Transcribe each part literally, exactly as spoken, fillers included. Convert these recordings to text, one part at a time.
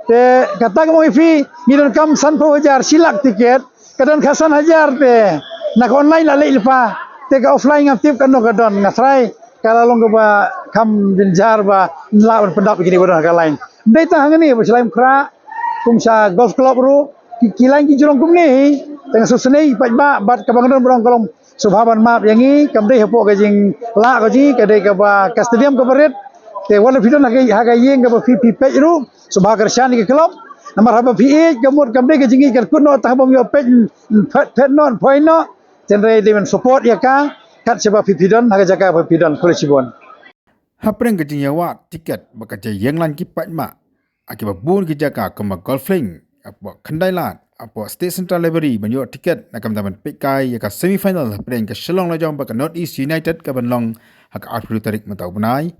Te kata ka mong ïa phi, ngi donkam sanphew hajar, shi lak tiket, ka don khatsan hajar te. Na ka online la leh lypa, te ka offline ngam tip katno ka don, nga tharai ka la long kaba kham jynjar ba lah ban pyndap ïa kine ba don ha ka line. Dei tang hangne ba sha Laitumkhrah, kum sha Golf Club ruh, ki, ki line ki jrong kumne hi, te nga sngewsynei paidbah, bad kaba nga don ba dang ka long sngewbha ban map ïa ngi, kam dei hapoh ka jinglah ka jong ngi, ka dei kaba ka stadium kaba rit. Te wat la phi don ha ka, ha ka ïing kaba phi, phi peit ruh, sngewbha kyrshan ïa ka club. Namar haba phi ïeit, ka mut kam dei ka jingïeit ka kut noh tang haba ym ïoh peit, phet, phet noh, poi noh. Te hynrei dei ban support ïa ka, kat shaba phi, phi don ha ka jaka ba phi don, khublei shibun. Hapdeng ka jingïawad tiket bad ka jingïeng line ki paidbah ha kiba bun ki jaka kum ha Golf Link, hapoh Khyndailad, hapoh State Central Library ban ïoh tiket na ka bynta ban peitkai ïa ka semi final hapdeng ka Shillong Lajong bad ka North East United ka ban long ha ka arphew tarik mynta u bnai.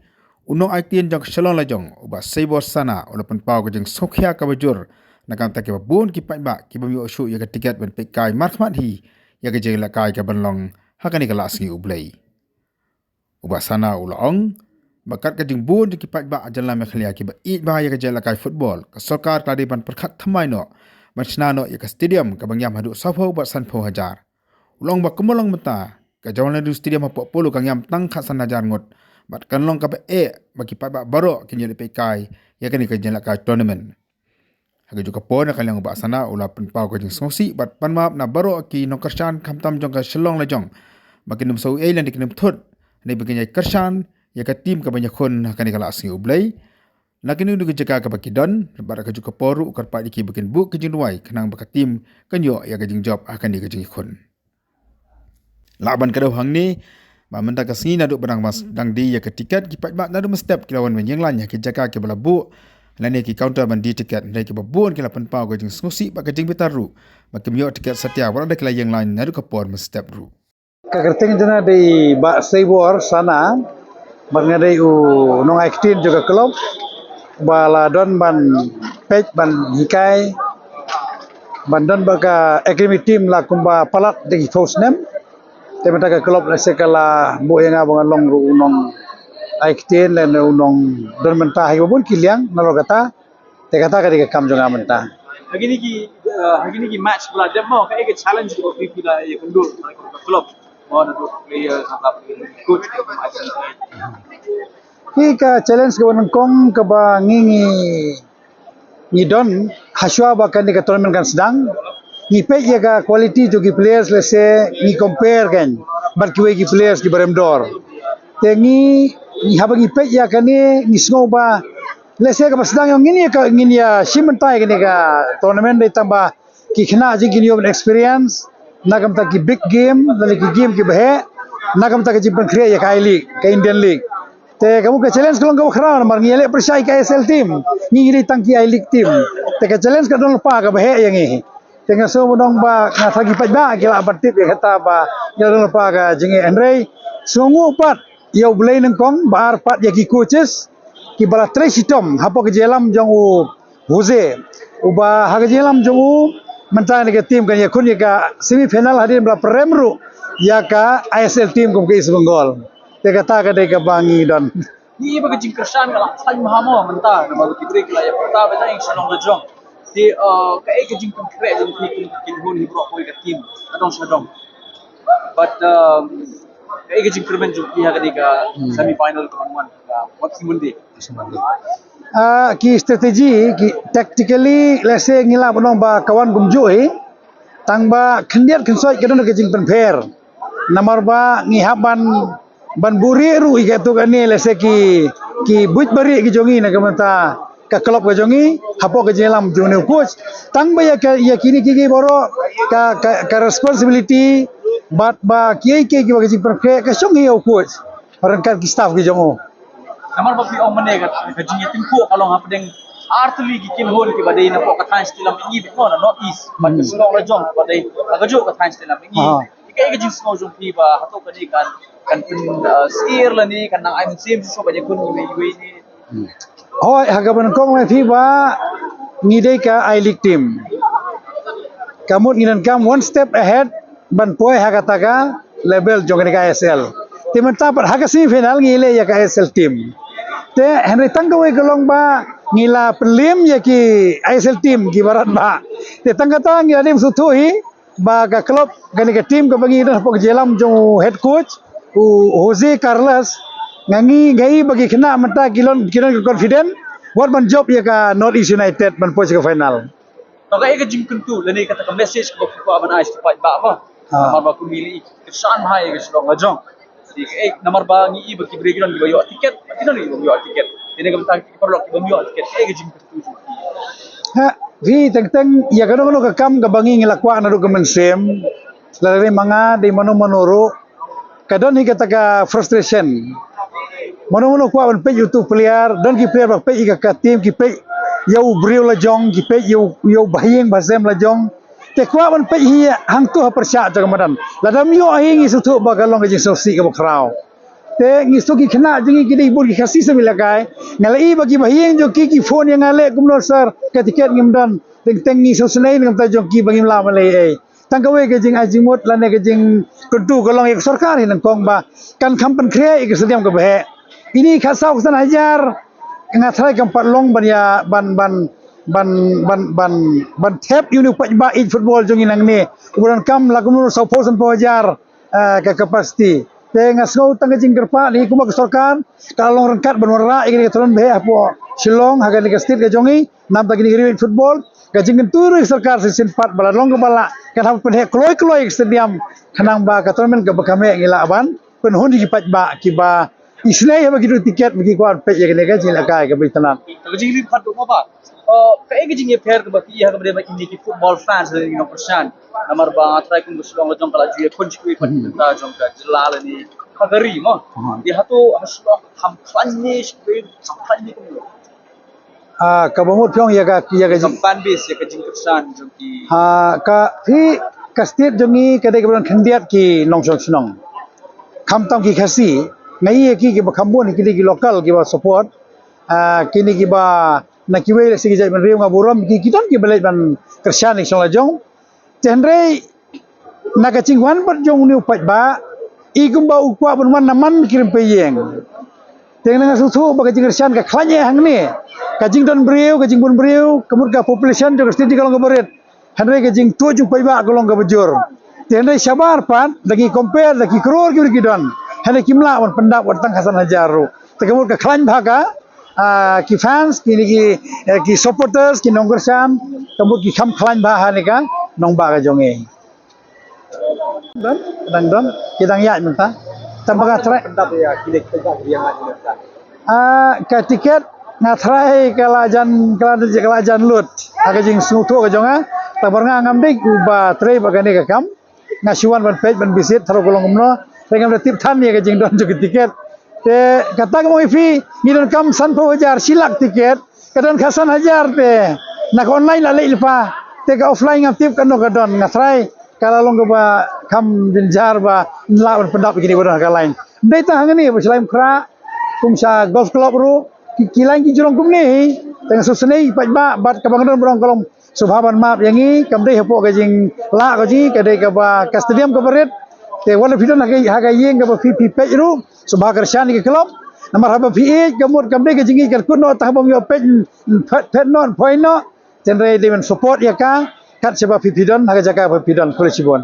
U nongai ktien jong ka Shillong Lajong, u Bah Seibor Sana, u la pynpaw ka jingsngewkhia kaba jur na ka bynta kiba bun ki paidbah ki bym ïoh shuh ïa ka tiket ban peitkai markhmat hi ïa ka jingïalehkai ka ban long ha kane ka Lad Sngi U Blei. U Bah Sana u la ong ba kat ka jingbun jong ki paidbah jylla Meghalaya kiba ïeit bha ïa ka jingïalehkai football, ka sorkar ka la dei ban pyrkhat thymmai noh ban shna noh ïa ka stadium kaba ngiam haduh sawphew bad sanphew hajar. U la ong ba kumba long mynta, ka Jawaharlal Nehru Stadium hapoh Polo ka ngiam tang khatsan hajar ngut, bad kan long kaba eh ba ki paidbah baroh kin ïaleh peitkai ïa kane ka jingïalehkai tournament. Ha kajuh ka por, na ka liang u Bah Sana u la pynpaw ka jingsngewsih bad pan map na baroh ki nongkyrshan khamtam jong ka Shillong Lajong ba kin ym sngew ei lane kin ym thut, ne ba kin ïai kyrshan ïa ka team kaba ïakhun ha kane ka Lad Sngi U Blei na kano kano ka jaka kaba ki don, bad ha kajuh ka por ruh u kyrpad ïa ki ba kin buh ka jingduwai khnang ba ka team kan ïoh ïa ka jingjop ha kane ka jingïakhun. Lah ban kdew hangne ba mynta ka sngi naduh ba dang mas, dang die ïa ka tiket, ki paidbah naduh mynstep ki la wan ban ïeng line ha ki jaka kiba la buh lane ki counter ban die tiket, hynrei kiba bun ki la pynpaw ka jingsngewsih bad ka jingbitar ruh ba kim ïoh tiket satia wat la da ki la ïeng line naduh ka por mynstep ruh. Ka kyrteng jong nga dei Bah Seibor Sana, bad nga dei u nongai ktien jong ka club ba la don ban peit, ban hikai, ban don bad ka academy team la kumba palat da ki phew snem. Te mynta ka club lehse ka la buh ïa nga ba ngan long ruh u nongai ktien lane u nongdon bynta ha kiba bun ki liang nalor kata. Te kata ka dei ka kam jong nga mynta. Ha kine ki, eh, ha kine ki match ba la dep mo, kaei ka challenge kaba phi, phi la ïakynduh na ka club, mo, na ka player, na ka coach, ka Ki ka challenge kaba nyngkong kaba ngi, ngi, ngi don hashwa ba kane ka tournament kan sdang, ngi peit ïa ka quality jong ki players, lehse ngi compare kan bad kiwei ki players kiba rem dor. Te ngi, ngi haba ngi peit ïa kane ngi sngew ba lehse kaba sdang ïa ngin ïa ka, ngin ïa shim bynta ïa kane ka tournament dei tang ba ki khynnah jong ngi kin ïoh ban experience na ka bynta ki big game, lane ki game kiba heh, na ka bynta ka jingpynkhreh ïa ka I-League, ka Indian League. Te ka mut ka challenge ka long kaba khraw namar ngi ïaleh pyrshah ïa ka I S L team, ngi ngi dei tang ki I-League team. Te ka challenge ka don lypa kaba heh ïa ngi. Te nga sngew ba dang ba nga tharai ki paidbah ki lah ban tip ïa kata ba ngi la don lypa ka jingeh, hynrei sngewnguh pat ïa U Blei nyngkong, ba ar pat ïa ki coaches kiba la trei shitom hapoh ka jingïalam jong u Jose, uba ha ka jingïalam jong u mynta kane ka team kan ïakhun ïa ka semi final hadien ba la pynrem ruh ïa ka I S L team kum ka East Bengal. Te kata ka dei kaba ngi don. Ngi ba ka jingkyrshan ka la khlaiñ bha mo mynta, namar ki briew ki la ïa pyrta ba dang ïa Shillong Lajong. Te, eh, kaei ka jingpynkhreh jong phi kin, kin hun hi baroh kawei ka team, ka dong sha dong. But, um, kaei ka jingkyrmen jong phi ha kane ka semi final ka ban wan, ka wan ki Monday. Ah, ki strategy, ki tactically, lehse ngi lah ban ong ba ka wan kumjuh hi. Tang ba khyndiat khynsoit ka don ka jingpynpher. Namar ba ngi hap ban, ban buhrieh ruh ïa katto katne, lehse ki, ki buit barieh ki jong ngi na ka bynta ka club ka jong ngi hapoh ka jingïalam jong une u coach. Tang ba ïa ka, ïa kine kiei kiei baroh ka, ka, ka responsibility bad ba kiei kiei kiba ka jingpynpher ka shong hi ïa u coach ryngkat ki staff ki jong u. Namar ba phi ong mynne ka, ka jingïatyngkhuh ka long hapdeng ar tylli ki kynhun kiba dei napoh ka thaiñ State Lumlyngngi beit mo, na North East bad ka Shillong Lajong kiba dei ha kajuh ka thaiñ State Lumlyngngi. Kaei ka jingsngew jong phi ba hato kane kan, kan pyn, uh, syier lane kan nang ai mynsiem shuh shuh ban ïakhun iwei ïa iwei ne? Hooid, ha kaba nyngkong lei phi ba ngi dei ka I-League team. Ka mut ngi donkam one step ahead ban poi ha kata ka level jong kane ka I S L. Te mynta pat ha ka semi final ngi leh ïa ka I S L team. Te hynrei tang kawei ka long ba Ngi la pynlim ïa ki I S L team ki barat ba. Te tang kata ngi la dei sngewthuh hi ba ka club kane ka team kaba ngi don hapoh ka jingïalam jong u head coach u Jose Carlos, nga ngi ngi ba ki khynnah mynta ki long ki long confident wat ban jop ïa ka North East United ban poi sha ka final. Ka ka jingkyntu lane kata ka message kaba phi kwah ban ai sha ki paidbah ba. Namar ba kum i kyrshan bha ïa ka shnong la jong. Namar ba ngi i ba ki briew ki don kiba ïoh tiket, ki don kiba ïoh tiket. Ine ka bynta ki paralok kiba ïoh tiket, ka jingkyntu jong ki. Ha, phi teng teng ïa kano kano ka kam kaba ngi ngi la kwah naduh ka mynsiem. Lada dei ma nga dei mano mano ruh, ka don hi kata ka frustration. Mano mano kwah ban peit ïa utu u player, don ki player ba peit ïa ka team, ki peit ïa u briew la jong, ki peit ïa u, ïa u bahaïing bahasem la jong. Te kwah ban peit hi hangtu ha pyrshah jong ka madan. Lada ym ïoh hi ngi sngewthuh ba ka long ka jingsngewsih kaba khraw. Te ngi sngewthuh ki khynnah jong ngi ki dei bun ki Khasi sha Meilakai. Nga la i ba ki bahaïing jong ki ki phone ïa nga leh kumno sir ka tiket ngim don. Teng teng ngi sngewsynei na ka bynta jong ki ba ngim lah ban leh ei. Tang kawei ka jingai jingmut lane ka jingkyntu ka long ïa ka sorkar hi nyngkong ba kan kham pynkhreh ïa ka stadium kaba heh. Ine khatsaw khatsan hajar nga tharai kam pat long ban ïa ban ban ban ban ban ban thep ïa une u paidbah ïeit football jong ngi nangne uba donkam la kumno sawphew sanphew hajar, eh, ka capacity. Te nga sngew tang ka jingkyrpad hi kumba ka sorkar ka la long ryngkat ban wanrah ïa kane ka tournament ba heh hapoh Shillong ha kane ka state ka jong ngi. Namar kine ki riew football ka jingkyntu ruh ïa ka sorkar shisien pat ba la long kaba lah kan hap pynheh kloi kloi ïa ka stadium khnang ba ka tournament kaba kham heh ngi lah ban pynhun ïa ki paidbah kiba isynei haba ki don tiket ba ki kwah peit ïa kane ka jingïalehkai kaba itynnad. Ka jingrim pat ba ba ka ei ka jingïapher kaba ki ha kaba dei ba kine ki football fans lane ki nongkyrshan. Namar ba nga tharai kum ka Shillong la jong ka la ju ïakhun sha kiwei pat ki bynta jong ka jylla lane ha ka ri mo. Ïa hato ha Shillong kham khlaiñ ne sha kiwei kham khlaiñ ne kumno. Ah, kaba mut phi ong ïa ka, ïa ka jing fan base, ïa ka jingkyrshan jong ki. Ah, ka phi ka state jong ngi ka dei kaba don khyndiat ki nongshong shnong. Khamtam ki Khasi, nga i ïa ki kiba kham bun ki dei ki local kiba support. Ah, kine kiba na kiwei lehse ki jaitbynriew nga burom ki, ki don kiba leit ban kyrshan ïa ki shnong la jong. Te hynrei na ka jingwan pat jong une u paidbah i kumba u kwah ban wan na man ki rympei ïing. Te nga sngewthuh ba ka jingkyrshan ka khlaiñ eh hangne. Ka jingdon briew, ka jingbun briew, ka mut ka population jong ka state ka long kaba rit. Hynrei ka jingtuh jong u paidbah ka long kaba jur. Te hynrei shabar pat da ki compare da ki klur ki briew ki don. Hynrei kim lah ban pyndap wat tang khatsan hajar ruh. Te ka mut ka khlaiñ bha ka, ah, ki fans, ki, ki, eh, ki supporters, ki nongkyrshan, ka mut ki kham khlaiñ bha ha ne ka nongbah ka jong ngi. Don, dang don, ki dang ïaid mynta. Tang ba nga tharai. Ah, ka tiket nga tharai ka la jan, ka la, ka la jan lut. Ha ka jingsngewthuh ka jong nga, tang ba nga ngam dei uba trei ba kane ka kam. Nga shu wan ban peit ban visit tharai ka long kumno. Te ngam da tip than ïa ka jingdon jong ka tiket. Te kata ka mut ïa phi ngi donkam sanphew hajar shi lak tiket. Ka don khatsan hajar te na ka online la leit lypa. Te ka offline ngam tip kano ka don, nga tharai ka la long kaba kham jynjar ba lah ban pyndap ïa kine ba don ha ka line. Dei tang hangne ba sha Laitumkhrah kum sha Golf Club ruh ki, ki line ki jrong kumne hi. Te nga sngewsynei paidbah bad kaba nga don ba dang ka long sngewbha ban map ïa ngi, kam dei hapoh ka jinglah ka jong ngi, ka dei kaba ka stadium kaba rit. Te wat la phi don ha ka, ha ka ïing kaba phi, phi peit ruh sngewbha kyrshan ïa ka club. Namar haba phi ïeit ka mut kam dei ka jingïeit ka kut noh tang haba ym ïoh peit, phet, phet noh, poi noh. Te hynrei dei ban support ïa ka kat shaba phi, phi don ha ka jaka ba phi don. Khublei shibun.